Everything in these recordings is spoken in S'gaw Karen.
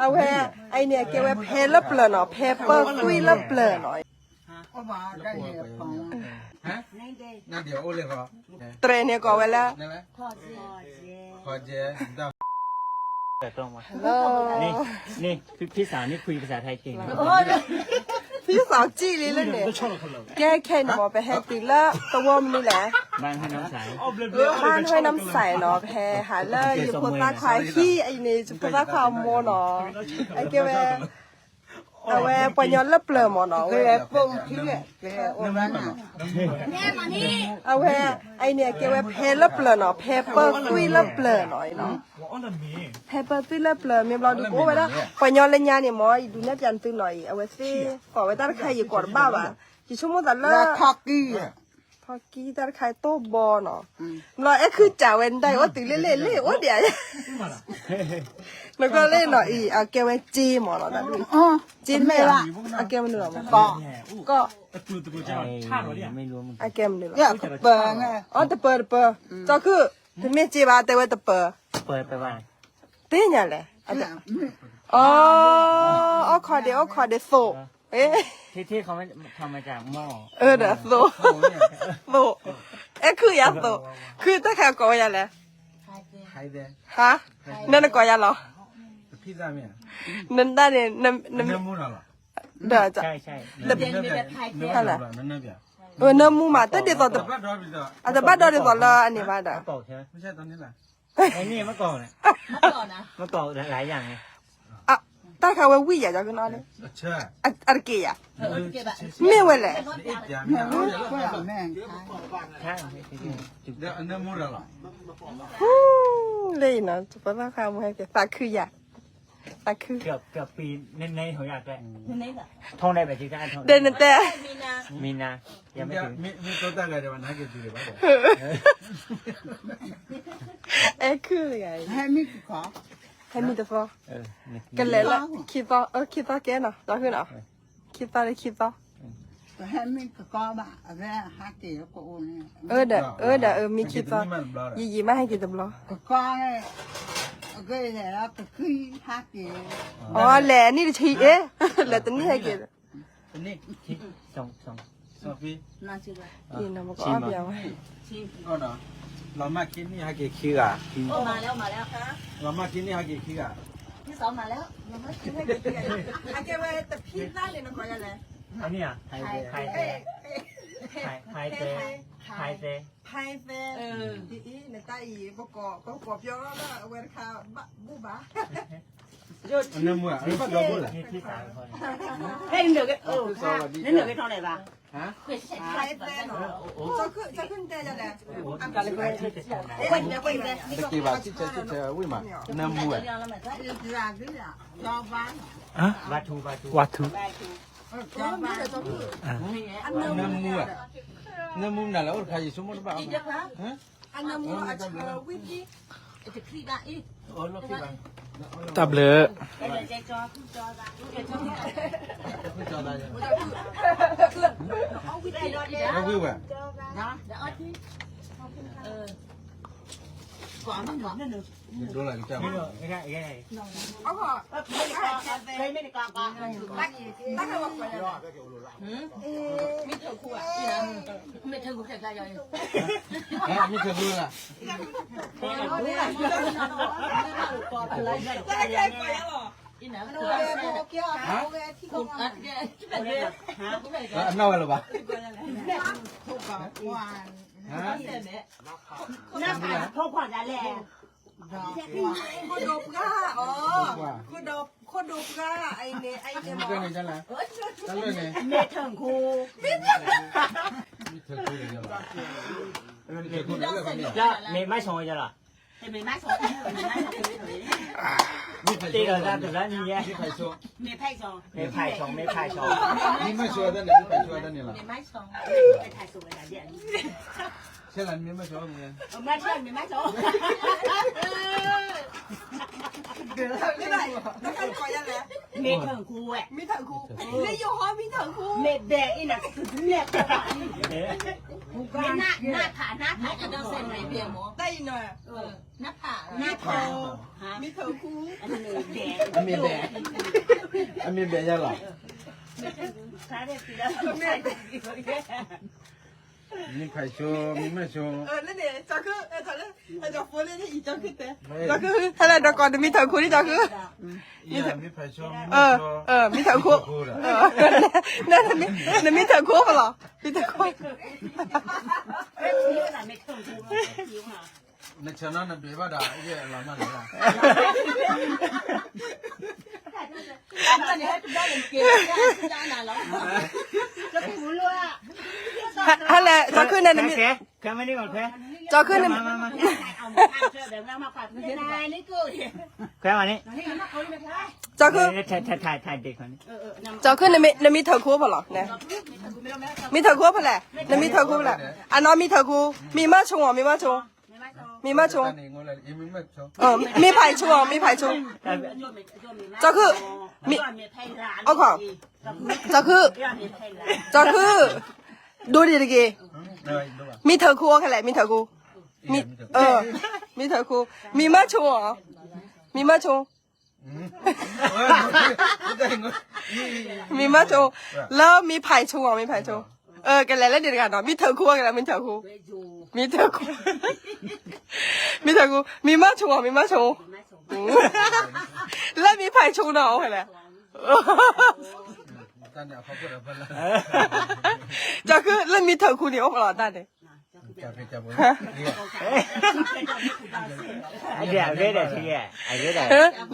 အဝဲ အအံၤန့ၣ် အကဲဝဲဖဲလၢပျၢၤနီၤ, ဖဲပၢၢ်သွံၣ်လၢပျၢၤနီၤ, တြဲၤန့ၣ်ကိးဝဲလၢ นี่ นี่ พี่ พี่สาวนี่คุยภาษาไทยเก่งนะ ဖံစးကံၣ်လံလၢန့ၣ်, ကဲခဲအံၤန့ၣ်မ့ၢ် ပဟဲတုၤလၢသဝီမနုၤလဲၣ်, บ้านห้วยน้ำใส နီၤ, ပဟဲဟးလၢယဖိသၣ်ခွါဟံၣ်အံၤန့ၣ် ယဖိသၣ်ခွါအမိၢ်နီၤ, အကဲဝဲ အဝဲပှၤညီလၢပျၢၤမ့ၢ်နီၤ, အဝဲ အဝဲ အအံၤန့ၣ် အကဲဝဲဖဲလၢပျၢၤနီၤ, ဖဲပၢၢ်သွံၣ်လၢပျၢၤနီၤ, ဖဲပၢၢ်သွံၣ်လၢပျၢၤ မ့ၢ်ဘျီဒုးကအိၣ်ဝဲဒၣ် ပှၤညီလၢညါန့ၣ်မ့ၢ် ယဒုးနဲၣ်ပၠးသုနီၤအံၤ, အဝဲသ့ၣ်ကိးဝဲတၢ်တခါ ယကိးတဘၣ်ဘၣ်, ယဆိကမိၣ်သးလၢ ထီၣ်ကံၢ်တၢ်တခါတိၢ်ဘီနီၤ, ဘျီအဲခုၣ်စးဝဲ နဒၣ်အံၤအိၣ်တုၤလ့ၣ်လ့ၣ်လ့ၣ်အိၣ်ဒံးဧါ, နကီၢ်လၢနီၤအံၤ အကဲဝဲစ့မ့ၢ်နီၤ, စ့မ့ၢ်လၢ အကဲမနုၤလီၤ, ကီၢ် အကဲမနုၤလီၤ, အီၣ်တပၢၤတပၢၤ, ကၠီခုၣ် တမ့ၢ်စ့ဘၣ် တဲဝဲတပၢၤ, တပၢၤ တဲညါလဲၣ်, အီၣ် အီၣ်ခီဒ့ အီၣ်ခီဒ့သိး, အၢ ဒီးသိး, သိး, အဲခုၣ်ယၤသိး, ခုၣ်တၢ်ခါကိးဝဲယၤလဲၣ်, ဟါ, နနကိးယၤလီၤ, နတၢ်န့ၣ် ဒီး နၢမူမး တဒ်သိး အတဘၣ်ဒီးဒ်သိးလၢအန့ၣ်ဘၣ်ဒီး, တၢ်ခါဝဲဝံၣ်ယၤ ကနီၤန့ၣ်, တၢ်ခါဝဲဝံၣ်ယၤ, မ့ၢ်ဝဲလဲၣ်, လၢအံၤနီၤ ပသၣ်ခါမူဟဲက့ၤ သးခုယၤ, သးခု, ဒီးနတဲ မီနာ, အဲခုၣ်တဂၤအံၤ, ဟဲမံတသီ, ကလဲၤလၢ ခံသီ, ခံသီကဲနီၤ, ဒီးခုနီၤ, ခံသီလၢခံသီ, ဟဲမံတသီဘၣ်, အဝဲဟးက့ၤကအိၣ်န့ၣ်, အၢဒီး အၢဒီး အၢမံခံသီ, ယံာ်ယံာ်မးဟဲက့ၤတဘျီ, ကကီ, အီ လဲၤနံၣ်တဆံအ့, လဲၤတနံၣ်ဟဲက့ၤ လီၤမၢ်ခံနံၣ်ဟဲက့ၤခံဂၤ, လီၤမၢ်ခံနံၣ်ဟဲက့ၤခံဂၤ, အကဲဝဲတဖံသၣ်န့ၣ်နကိးယၤလဲၣ်, ဖဲသဲ, ဖဲသဲ, နတၢ်အံၤ ပကိးပကိးပၠီလီၤလၢအဝဲတခါ ဘူၣ်ဘၣ် နမူဘၣ်ဒီဘိလဲၣ်, နနဂ့ၤထီၣ်လဲၣ်ဘၣ်, သးခု, သးခုနတဲယၤလဲၣ်, တက့ၤဘၣ် ဆံဆဲဆံဆဲဝံၣ်မး, နမူဝဲ, ဝါထူ, နမူဝဲ, နမူနၤလၢအိၣ်တခါ ယဆိကမိၣ်တဘၣ်, အနမူအဝံၣ်, တၢ်ဘျုး, ဝံၣ်ဝဲ, ဒိလၢကစၢ်, မ့ၢ်ထၢၣ်ခူလၢ်, အနီၢ်ဝဲလၢၤဘၣ်, နဖိခွါဒၣ်လဲၣ်, ခိၣ်ဒိပှၢ်, ခိၣ်ဒိပှၢ်, အအံၤန့ၣ် အအံၤန့ၣ်မ့ၢ်, မ့ၢ်ထၢၣ်ခူ, မ့ၢ်မၤဆိယလီၤ, တ့လီၤတၢ်တဘျီနံၤယဲ, မ့ၢ်ဖဲဆိ, မ့ၢ်ဖဲဆိ, မ့ၢ်ဖဲဆိ, မ့ၢ်မၤဆိတၢ်န့ၣ်, မ့ၢ်ဖဲဆိတၢ်န့ၣ်လီၤ, ဆဲလၢမ့ၢ်မၤဆိ, မ့ၢ်ထၢၣ်ခူဝဲ, မ့ၢ်ဘဲအံၤနၤ, မ့ၢ် နဖး နဖး နဖး နဖး နဖး မ့ၢ်ထၢၣ်ခူ အမ့ၢ်ဘဲၣ်ယၤလီၤ မ့ၢ်ဖးဆိ မ့ၢ်မၢဆိ လၢန့ၣ် ကၠီၤခု ကၠီၤလၢ ကၠီၤဖိလၢန့ၣ်အံၤ ကၠီၤခုတဲ ကၠီၤခု ဟဲလၢဒီးကီး နမ့ၢ်ထၢၣ်ခူန့ၣ် ကၠီၤခု မ့ၢ်ထၢၣ်ခူ နမ့ၢ်ထၢၣ်ခူပလီၤ မ့ၢ်ထၢၣ်ခူ နဆၢနီနဒွဲၣ်ဘၣ်ဒီး ယဲၢ်လီၤမၢ်လီၤ ဟဲလဲၣ် ကၠီၤခုန့ၣ် နမ့ၢ် ကၠီၤခုန့ၣ် ကၠီၤခု ကၠီၤခု နမ့ၢ်ထၢၣ်ခူဖဲလဲၣ် နမ့ၢ်ထၢၣ်ခူဖဲလဲၣ် နမ့ၢ်ထၢၣ်ခူဖဲလဲၣ် အနီၢ်မ့ၢ်ထၢၣ်ခူ မ့ၢ်မၢဆိအီၤ မ့ၢ်မၢဆိ မ့ၢ်မၢဆိ မ့ၢ်ဖးဆိအီၤ မ့ၢ်ဖးဆိ ကၠီၤခု အိၣ်ခိး ကၠီၤခု ကၠီၤခု ဒိဒံးတက့ၢ် မ့ၢ်ထၢၣ်ခူအိၣ်ခဲလဲၣ် မ့ၢ်ထၢၣ်ခူ မ့ၢ်ထၢၣ်ခူ မ့ၢ်မၢဆိအီၤ မ့ၢ်မၢဆိ မ့ၢ်မၢဆိ လၢမ့ၢ်ဖးဆိအီၤ မ့ၢ်ဖးဆိ ကလဲၤလၢန့ၣ်တဂၤနီၤ မ့ၢ်ထၢၣ်ခူအိၣ်ခဲလဲၣ် မ့ၢ်ထၢၣ်ခူ မ့ၢ်ထၢၣ်ခူ မ့ၢ်ထၢၣ်ခူ မ့ၢ်မၢဆိအီၤ မ့ၢ်မၢဆိ လၢမ့ၢ်ဖးဆိနီၤ အိၣ်ခဲလဲၣ် ကၠီၤခု လၢမ့ၢ်ထၢၣ်ခူန့ၣ် အိၣ်ဖဲလဲၣ်တၢ်န့ၣ် အဂ့ၢ် အဂ့ၢ်ဒီး အဂ့ၢ်ဒီး လၢ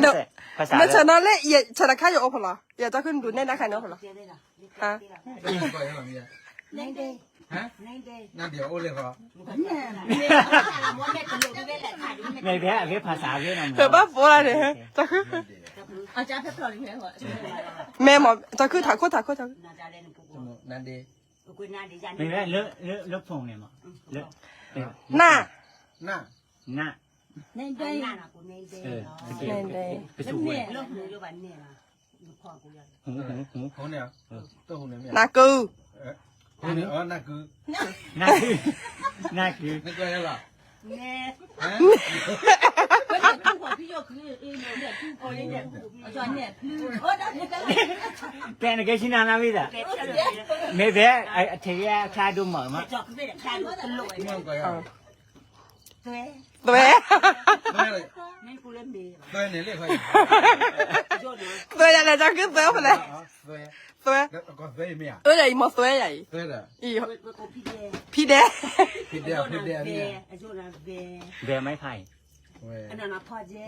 နဆၢနီၤလၢ ယဆၢတခါယအိၣ်ဖဲလဲၣ် ယကၠီၤခုနဒုးနဲၣ်တၢ်ခါန့ၣ်အိၣ်ဖဲလဲၣ် နဒံးအိၣ်လဲၣ်ဃီ မ့ၢ်ဖဲအဂ့ၢ်ဖးစးအဂ့ၢ်နီၤ ဘၣ်ဖိလၢန့ၣ် ကၠီၤခု မ့ၢ်မ့ၢ် ကၠီၤခု ထးခိၣ် ထးခိၣ် ကၠီၤခု နဒံး မ့ၢ်ဝဲလၢ လၢ လၢ phone န့ၣ်မး လၢ နၢ် နၢ် နၢ် နၢ် ပစူးဝဲ နၢ်ကု နၢ်ကု နၢ်ကု တဲနကဲဆံနၤနၤဝံသး မ့ၢ်ဖဲ အထံးကဲအချါဒိၣ်မးမး သွဲ သွဲ သွဲယၤလဲၣ် ကၠီၤခု သွဲဖဲလဲၣ် သွဲ အၢယၤအံၤ မ့ၢ်သွဲယၤအံၤ ဖံဒဲး ဖံဒဲး ဖဲမ့ၢ်ဖးအံၤ ကျဲ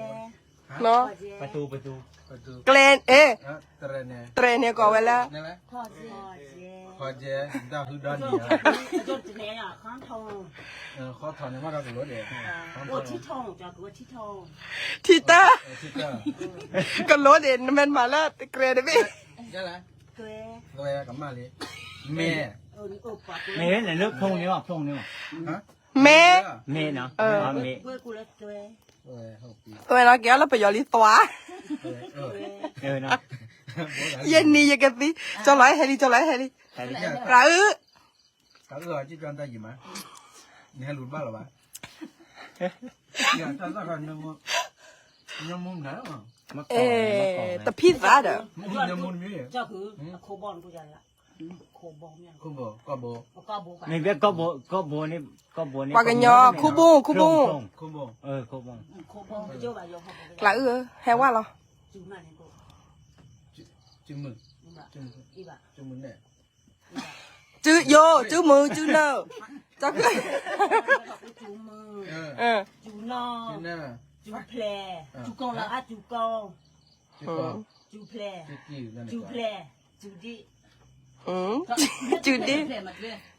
တြဲၤန့ၣ်ကိးဝဲလၢ ထံတၢ် ကလိန့ၣ် နမ့ၢ်မၤလၢတကြဲတဘ့ၣ် မ့ၢ်လၢ phone န့ၣ်ဘၣ် phone န့ၣ်ဘၣ် မ့ၢ် မ့ၢ်နီၤ မ့ၢ် သွဲနီၤ ကဲလၢပယီၤလံ သွါ ယနံၤယကသံ ကၠီၤလီၤဟဲလံ ကၠီၤလီၤဟဲလံ ရၤအု တၢ်အၢၣ်အီၤ ကၠီတၢ်ယံၤမး နဟဲလူၤတဘၣ်လီၤဘၣ် တၢ်သၣ်ခီ ညီမူနၤ တဖံသးဒီး ညီမူနမံၤ မ့ၢ်ဘဲကီၢ်ဘိ ကီၢ်ဘိန့ၣ် ကီၢ်ဘိန့ၣ် ပှၤကညီ ခိၣ်ဘိ ခိၣ်ဘိ ခိၣ်ဘိ ရၤအု ဟဲဝဲလီၤ စုမုၢ် စုမုၢ်န့ၣ် စုယိၤ စုမုၢ် စုနၢၣ် စု စုဖျဲၣ် စုကီၢ် စုကီၢ် စုဖျဲၣ် စုဖျဲၣ် စုဒံၣ် စုဒံၣ်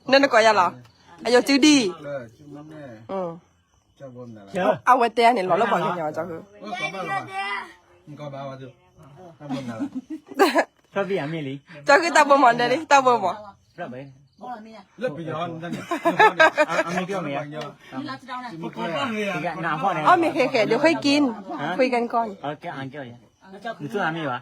နနကိးယၤလီၤ အယိၤစုဒံၣ် အဝဲတဲန့ၣ် လီၤလၢပှၤကညီ စု တၢ်ဘိမးလံ တၢ်ဘိမး နလံ တၢ်ဘိမး လၢပယီၤ အီၣ်မ့ၢ်ဃဲဃဲ เดี๋ยวค่อยกิน คุยกันก่อน မ့ၢ်ဘၣ်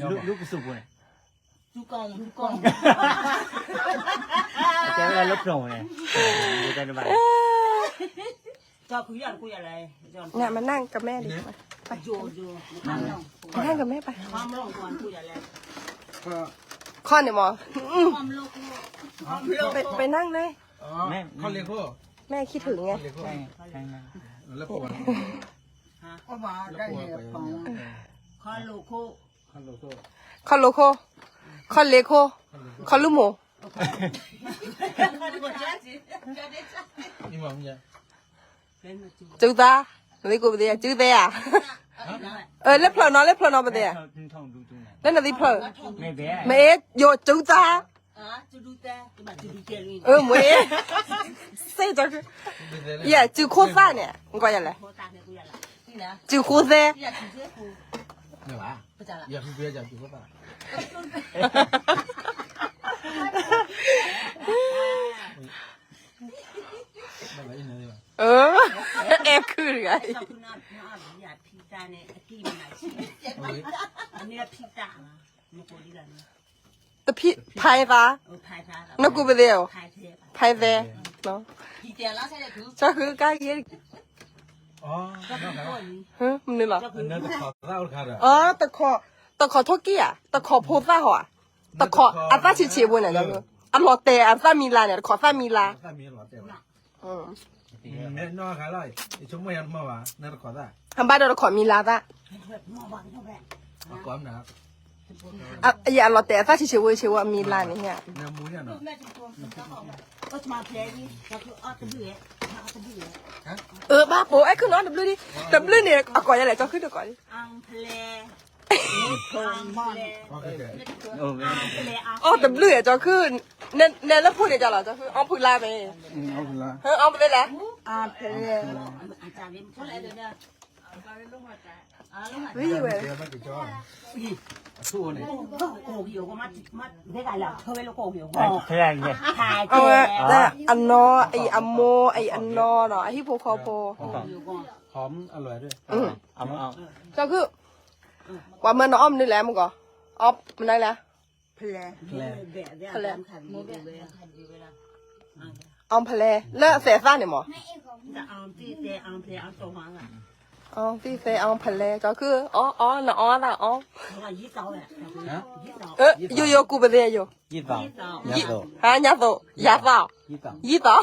လူလူကစူၢ်ပူၤန့ၣ် သူကောင်းသူကောင်း တဲဝဲဒၣ်လၢဖျိးန့ၣ် တဲတဘၣ် ညမနန့်ကမဲဒီး ညမနန့်ကမဲပၢ် ခီန့ၣ်မး ไปนั่งเลย แม่คิดถึงไง ခီလိာ်ခိၣ် ခီလိာ်ခိၣ် ခီလိာ်ခိၣ် ခီလိာ်ခိၣ် ခီလိာ်ခိၣ် ခီလိာ်ခိၣ် ခီလိာ်ခိၣ် ကၠူသါ နသ့ၣ်ကိးပသ့ၣ် ကၠူသဲဧါ လၢဖျၢၣ်နီၤ လၢဖျၢၣ်နီၤပသ့ၣ် လၢနသ့ၣ်ဖျၢၣ် မ့ၢ်ယိၤကၠူသါ မ့ၢ် စ့ၢ်ကီး ယဲ ကၠူခိၣ်သၣ်န့ၣ် နကီယလဲၣ် ကၠူခိၣ်သဲ အဲခုတဂၤအံၤ တဖံးဖဲသး နကူးပသ့ၣ်ဧိၤ ဖဲသဲ ကၠီဃုကါက့ၤ မနုၤလီၤ တခီၣ်ထိၣ်ကံၢ်ဧါ တခီၣ်ဖိသၣ်ဟီဧါ တခီၣ်အသၣ်ဆံးဆံးဖိန့ၣ် အလီၤတဲာ်အသၣ်မံၤလါန့ၣ် တခီၣ်သၣ်မံၤလါ ဘၣ်ဒီးတခီၣ်မံၤလါသၣ် ယအလီၤတဲာ်အသၣ်ဆံးဆံးဖိဆံးဖိအမံၤလါန့ၣ် အၢ ဘၣ်ပိာ်အဲၣ်ခုနီတဘျုးဒံး တဘျုးန့ၣ် အကိးယလဲၣ် ကၠီဃုတကိးဒံး အီၣ်တဘျုးအဲၣ် ကၠီဃု နဲလၢဖိန့ၣ်ကလီၤ ကၠီဃု အီၣ်ဖုလါမ့ၢ် အီၣ်ဖုလါ ဝံၤဝဲ အဝဲ အနီၢ် အံၤအမိၢ် အံၤအနီၢ်နီၤ အဟံၣ်ဖိဃီဖိ ကၠီခု ပှၤမၢနအီၣ်မနုၤလဲၣ် မုၢ်ကီၢ် အီၣ်မနုၤလဲၣ် ဖလဲ ဖလဲ အီၣ်ဖလဲ လၢအသဲးသၣ်န့ၣ်မး အီၣ်သံၣ်သဲး အီၣ်ဖလဲ ကၠီခု အီၣ်အီၣ် နအီၣ်သးအီၣ် ယိယိကူးပသ့ၣ်ယိ ဟါ ညါသိး ယၤသီၣ် ယံသီၣ်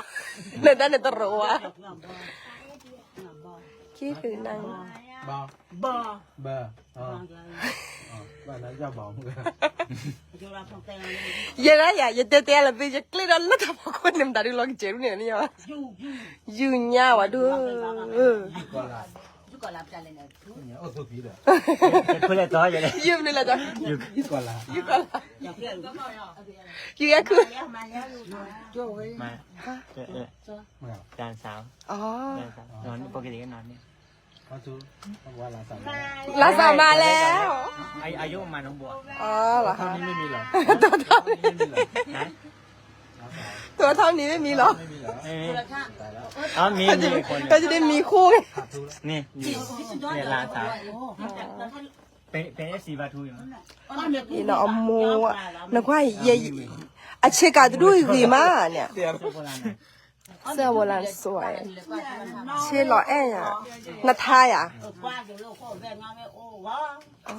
နတၢ်န့ၣ်တရူးဝဲ ခံသုးနၢ် ယဲဒၣ်ယၤ ယတဲတဲလၢသု ယကျ့ဒီးလၢတၢ်ဖီခိၣ်န့ၣ် မတၤဒုလီၤကစဲးဒ်န့ၣ် ယုၢ်ညါဝဲဒု ယုၢ်မနုၤလဲၣ် ယုၢ်ကီၢ်လၢ် ယုၢ်အဲခု လၢ်စၢ်မၤလဲၣ် အီၤလီၤ ตัวเท่านี้ไม่มีเหรอ ตัวเท่านี้ไม่มีเหรอ ไม่มีเหรอ อ๋อ มี มีคน ก็จะได้มีคู่ไง นี่ นี่ เนี่ย หลานสาว เป็น เป็น เอฟซี ปลาทูอยู่ အံၤနီၤ အမိၢ် နကွၢ် ယဲ အဆ့ကၤတဒူၣ်ဂ့ၤမးန့ၣ် เสื้อโบราณสวย เสื้อโบราณสวย เท่หล่อแอ่ยอ่ะ นาทายอ่ะ အ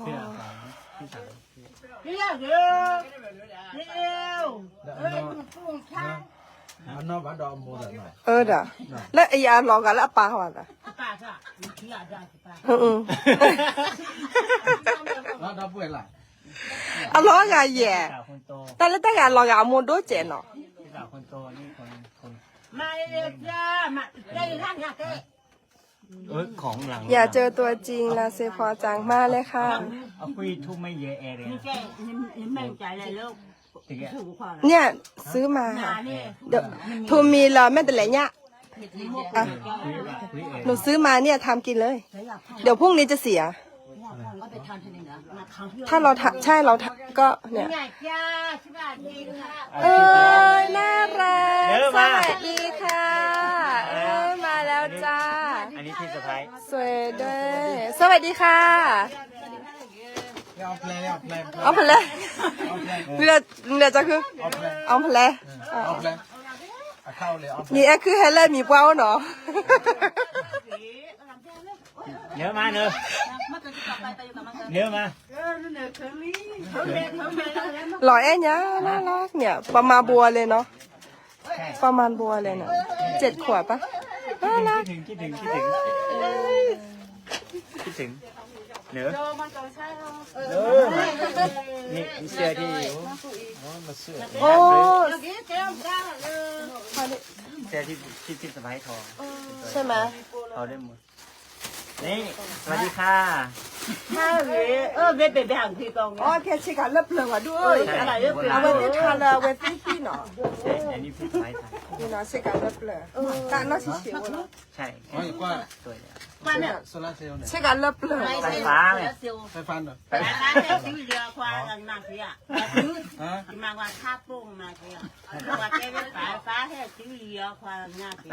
နီၢ်ဘၣ်ဒီးအမိၢ်ဒီး အၢဒီး လၢအယၤအလီၤဂာ်လၢအပၢ်ဟီသး အလီၤဂာ်ယဲၢ် တၢ်လၢတၢ်ဂၤအလီၤဂာ်အမိၢ်ဒိၣ်စဲးနီၤ อยากเจอตัวจริง ลาเซพอจัง มาเลยค่ะ เนี่ย ซื้อมาค่ะ เดี๋ยว ทูมีเหรอ แม่แต่แหละเนี่ย อ่ะ หนูซื้อมาเนี่ย ทำกินเลย เดี๋ยวพรุ่งนี้จะเสีย ถ้าเราทำ ใช่ เราทำ ก็เนี่ย เอ้ย น่ารัก เออ มา สวัสดีค่ะ เออ มาแล้วจ้า อันนี้พี่สะใภ้ สวยด้วย สวัสดีค่ะ เอาเพลง เอาเพลง เอาเพลง เดี๋ยว เดี๋ยวจะคือ เอาเพลง เอาเพลง เอาเพลง นี่แอคคือให้เล่นมีเป้าเนาะ เนื้อมาเนอะ เนื้อมา หล่อแอ่ะ น่ารักเนี่ย ประมาณบัวเลยเนาะ ใช่ ประมาณบัวเลยเนี่ย เจ็ดขวบปะ น่ารัก คิดถึง คิดถึง คิดถึง คิดถึง เนอะ เออ นี่เสื้อที่ โอ้ เสื้อที่ ที่ที่สะใภ้ทอ ใช่ไหม ทอได้หมด นี่ สวัสดีค่ะ ถ้าเวเออเวเปเปหังทีตอง อ๋อ แค่เช็คการเลือดเปลือกว่ะด้วย ใช่ เอาไว้ที่ทาเลย เอาไว้ที่ที่เนาะ ใช่ อันนี้พี่สะใภ้ทำ นี่เนาะ เช็คการเลือดเปลือก เออ ตาเนาะ เฉียวๆ เนาะ ใช่ อ๋อ อยู่กว่า ตัวเดียว บ้านเนี่ย โซลาร์เซลล์เนี่ย เช็คการเลือดเปลือก ไฟฟ้าไง ไฟฟ้าเหรอ ไฟฟ้าแค่ซื้อเรือควาหลังนาเสีย ฮะ มาว่าท่าโป่งมาเสีย ว่าแกไม่ไฟฟ้าแค่ซื้อเรือควาหลังนาเสีย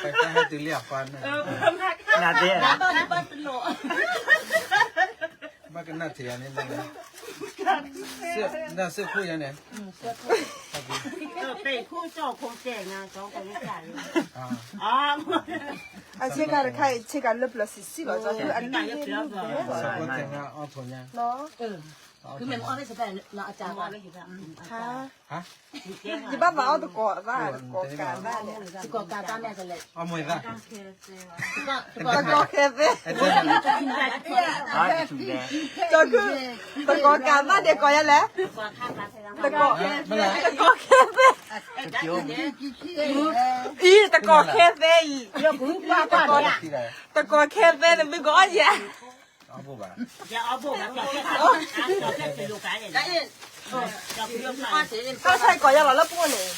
ไฟฟ้าให้ซื้อเรือควาเนี่ย เออ နာ်သ့ၣ် နာ်သ့ၣ် ဘၣ်ကနၣ်ထံၣ်ယၤန့ၣ် เสื้อ หน้าเสื้อคู่ยังเนี่ย เออ เป็นคู่โจ้คู่แก่งานสองคนนี้จ่ายเลย อ่า อ๋อ အဆ့ကၤတခါ အဆ့ကၤလၢပျၢၤဆံးဆံးလီၤ ကၢ် အဆ့ကၤလၢပျၢၤ စက်ကိုတင်ကၢ် အီၣ်ဖိညါ เนาะ เออ คือแม่งอ้อไม่สบายละอาจารย์ ฮะ ယဘၣ်မၤအီၣ်တကိးဘၣ် တကိးကးဘၣ်န့ၣ် တကိးကးဘၣ်န့ၣ် အီၣ်မွဲဘၣ် တကိးခဲသ့ တကိးခဲသ့ ကၠီၤခုၣ် တကိးကးဘၣ်ဒဲးကိးယါလဲၣ် တကိး တကိးခဲသ့ အံၤ တကိးခဲသ့အံၤ တကိးခဲသ့န့ၣ် မ့ၢ်ကအီၣ်ယဲ အီၣ်ဘိၣ်ဘၣ် တၢ်ဆဲးကိးယါလီၤလၢပှိၢ်န့ၣ်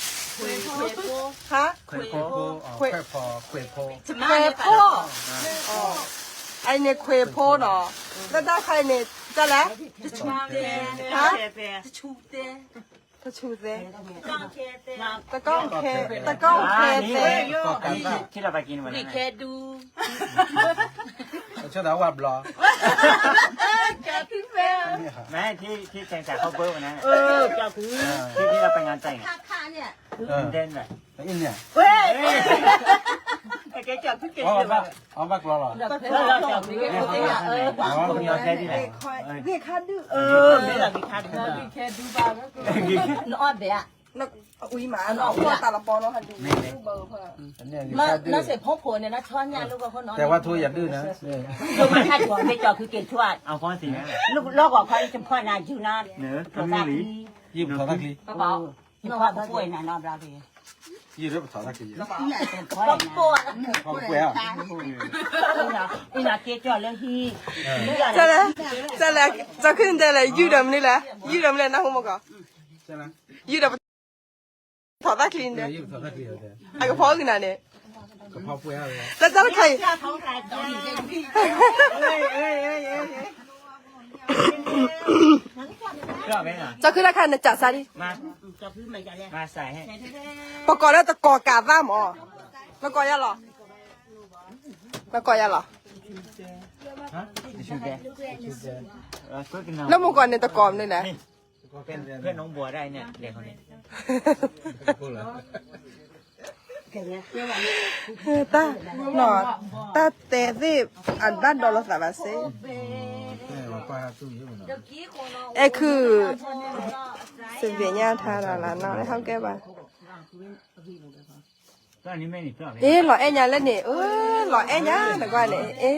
ခွဲးဖိ ခွဲးဖိ ခွဲးဖိ ခွဲးဖိ အံၤန့ၣ်ခွဲးဖိနီၤ တၢ်တၢ်ခါအံၤန့ၣ် တၢ်လဲၣ် ဟါ တဆူၣ်သဲ တကီၢ်ခဲ တကီၢ်ခဲသဲ ခဲဒူ အဆၢဒၣ်ဝၣ်ဘျီ မ့ၢ်ထံၣ်ထံၣ်ကၢ်ကၢ်ခီဘၢဝဲနၤ အၢ ကၢ်ဖု ထံၣ်ထံၣ်လၢပှၤငါတၢ်န့ၣ် ဒဲနၤ အံၤန့ၣ် အကဲကၢ်ဖုကဲၤ အဘၣ်ကျီလီၤ ကၢ်ဖုကဲၤ ဂ့ၢ်ခါဒု အၢ မ့ၢ်လီၤဂ့ၢ်ခါဒု နအီၣ်ဘဲး နအူမး နအီၣ်တၢ်လီၤပီနီၤ ဟးဒု နစ့ၢ်ဖီခိၣ်န့ၣ် နဆီညၣ်လၢဝဲခိၣ်နီၤ တဲဝဲထိယဒုနၤ ယမၤခါထီၣ်မ့ၢ်ကၠီၤခုက့ၤထွါ လီၢ်ကီၢ်ခါယဖီနၤယုနၤ ထီၣ်သးချံ ယုပထီၣ်သးချံ ယုပထီၣ်သးချံ ပှဲၤအီၤ အံၤနၤက့ၤကၠီၤလၢဟံၣ် ကၠီၤလၢ ကၠီၤလၢ ကၠီၤခုၣ်တဲလဲၣ် ယုၢ်ဒီးမနုၤလဲၣ် ယုၢ်ဒီးမနုၤလဲၣ် နၢ်ဟူမကီး ယုၢ်ဒီးပထီၣ်သးချံန့ၣ် အကဖီဂံၢ်နၤန့ၣ် လၢတၢ်တခါအံၤ ကၠီၤခုၣ်တၢ်ခါနစးစါဒံး ပကိးလၢတကိးကးသၣ်မး နကိးယါလီၤ နကိးယါလီၤ လၢမုၢ်ကီၢ်န့ၣ်တကိးမနုၤလဲၣ် ဖဲနဘိးဒၣ်အံၤန့ၣ် လဲၤဃီန့ၣ် တၢ် နီၤ တၢ်တဲသ့ၣ် အဘၣ်ဒီးလိာ်သးဘၣ်စ့ၢ် အဲခုၣ် စံးဘ့ၣ်ညါထါဒီးလၢနီၤ ဟဲဟီၣ်ကဲဘၣ် အ့ လီၤအဲၣ်ညါလၢန့ၣ် အၢ လီၤအဲၣ်ညါတကွၢ်န့ၣ် အ့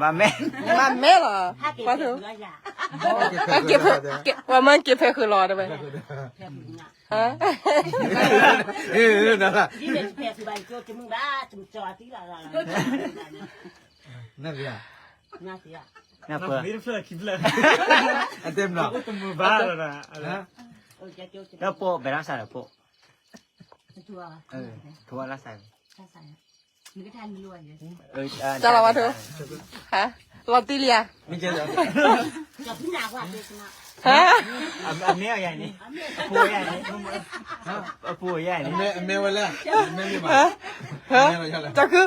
ဘၣ်မဲလီၤ, ပှၤမ့ၢ်က့ၤဖဲဃုာ်လီၤတဝဲ, လၢပိာ်ဘဲလၢစးလၢပိာ်, တၢ်လီၤဝါထိ, လီၤတံၢ်လံဧါ, အမ့ၢ်အယၤန့ၣ်, အဖိယၤန့ၣ်, အဖိယၤန့ၣ်, ကီၢ်ခု,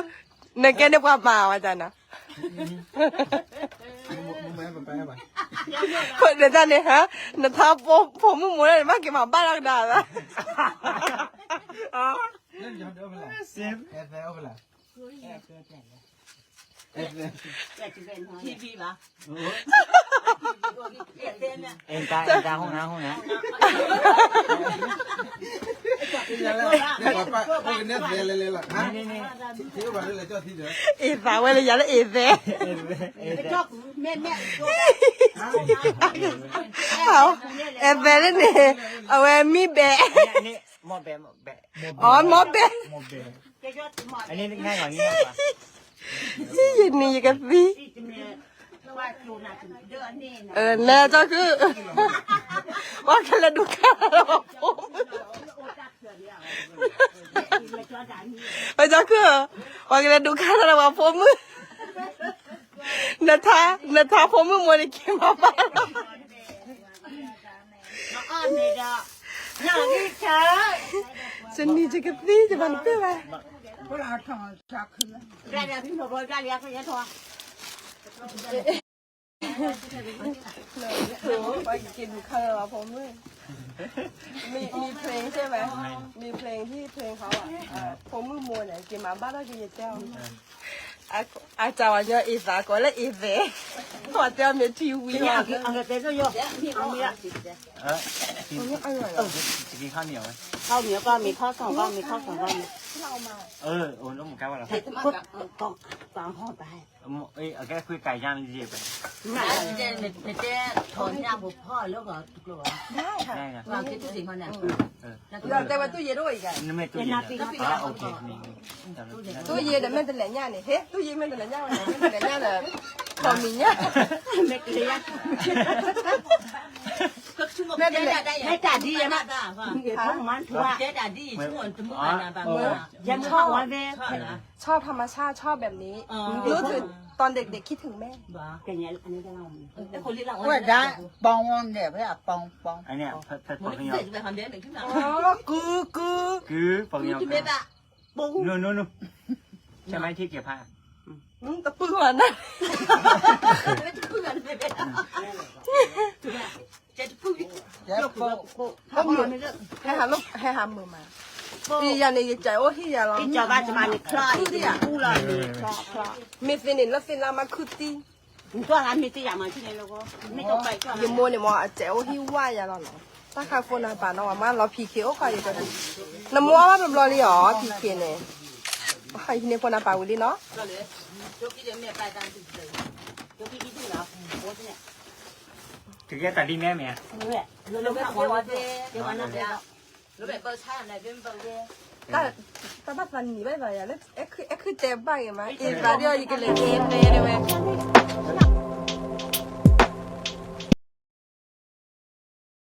နကဲန့ၣ်ပှၤမၤဝဲတၢ်နီၤ နတၢ်န့ၣ်, နထါဖိမုၣ်မိၢ်န့ၣ် နဘၣ်က့ၤမၤဘၣ်လီၤကဒါသး, အ့ၣ်သးဝဲလၢယၤလၢအ့ၣ်သဲ, အဲၣ်သဲလၢန့ၣ်, အဝဲမံဘဲ, အီၤမီဘဲ, ယန့ၣ်ယကသံ, လဲၤကီၢ်ခု, ပှၤကလဲၤဒုးခါလၢပှၤဖိမုၣ်, ကီၢ်ခု, ပှၤကလဲၤဒုးခါလၢပှၤဖိမုၣ်, နထါဖိမုၣ်မိၢ်န့ၣ် က့ၤမၤဘၣ်လီၤ, ယန့ၣ်ယကသံ ယမၤတပ့ၢ်ဘၣ်, ပှၤကက့ၤဒုးခါလၢပှၤဖိမုၣ်, မံ plane မံ plane ဟံၣ် plane ဟီ, ဖိမုၣ်မိၢ်န့ၣ် က့ၤမၤဘၣ်ထီၣ်က့ၤယတဲအီၤ, အတၢ်ဝဲညီအ့ၣ်သးကိးလၢအ့ၣ်သဲ, ပှၤတဲအီၤမ့ၢ်ထံဝံၤလီၤ, တက့ၤခါမ့ၢ်အီၤဝဲ အမ့ၢ်ကီၢ်မ့ၢ်ခီၣ်ဆၢၣ် ကီၢ်မ့ၢ်ခီၣ်ဆၢၣ် ကီၢ်မ့ၢ် အၢ အိၣ်လၢမူကါဝဲလီၤ ကီၢ်ဟီၣ်ဘၣ် အကဲခွ့ကၤယါမ့ၢ်ယဲၢ်ပၢ် နတဲထီၣ်ညၣ်ဖိဖီၣ်လၢဂီၤတကျိၤဘၣ် က့ၤတူၢ်စ့ၢ်ကီးန့ၣ် တဲဝဲတူၢ်ယ့ၤတအိၣ်အံၤကဲ နမ့ၢ်တူၢ်ယ့ၤ တူၢ်ယ့ၤဒီးမ့ၢ်တလဲၤညၣ်န့ၣ် ဟ့ၣ် တူၢ်ယ့ၤမ့ၢ်တလဲၤညၣ်ဝဲန့ၣ် မ့ၢ်တလဲၤညၣ်ဒီး ခီမံၤညၣ် မ့ၢ်တလဲၤညၣ် မ့ၢ်တၢ်ဒ်ယဲၢ် ယဲၢ်မ့ၢ်ဝဲ ဆီၣ်ထီၣ်မဆါ ဆီၣ်ဘဲးန့ၣ် นึกถึงตอนเด็กๆคิดถึงแม่ ဝဲဒၣ် ပီဝဲန့ၣ် ဖဲအပီ ပီ ကု ကု ကု ပီ ใช่ไหมที่เก็บผ้า တပုၢ်ဝဲနၤ ဟဲဟးမုာ်မး ယၤန့ၣ် ယကအိၣ်ဟံၣ်ယၤလီၤ မ့ၢ်သ့န့ၣ် လၢသ့ၣ်လၢမၤခုၣ်သံ ယမိၢ်န့ၣ်မ့ၢ် အကအိၣ်ဟံၣ်ဝါယၤလီၤနီၤ တၢ်ခါဖိနၤပာ်နီၤ ဝဲမးလီၤ ဖံးခ့ အိၣ်ခီယက နမိၢ်အီၣ်ဘၣ်တဘျီလံအီၤ ဖံးခ့န့ၣ် ဟံးန့ၢ်ဖိနၤပာ်ဝံၤလံနီၤ တကဲတၢ်ဒ်မဲမ့ၢ် တၢ်ဘၣ်သးနံၤဘၣ်ဘၣ်ယၤလၢ အဲခုတဲဘၣ်ဂ့ၤမး အ့ၣ်ဘၣ်ဒီးယကလဲၤတဲတဲဝဲ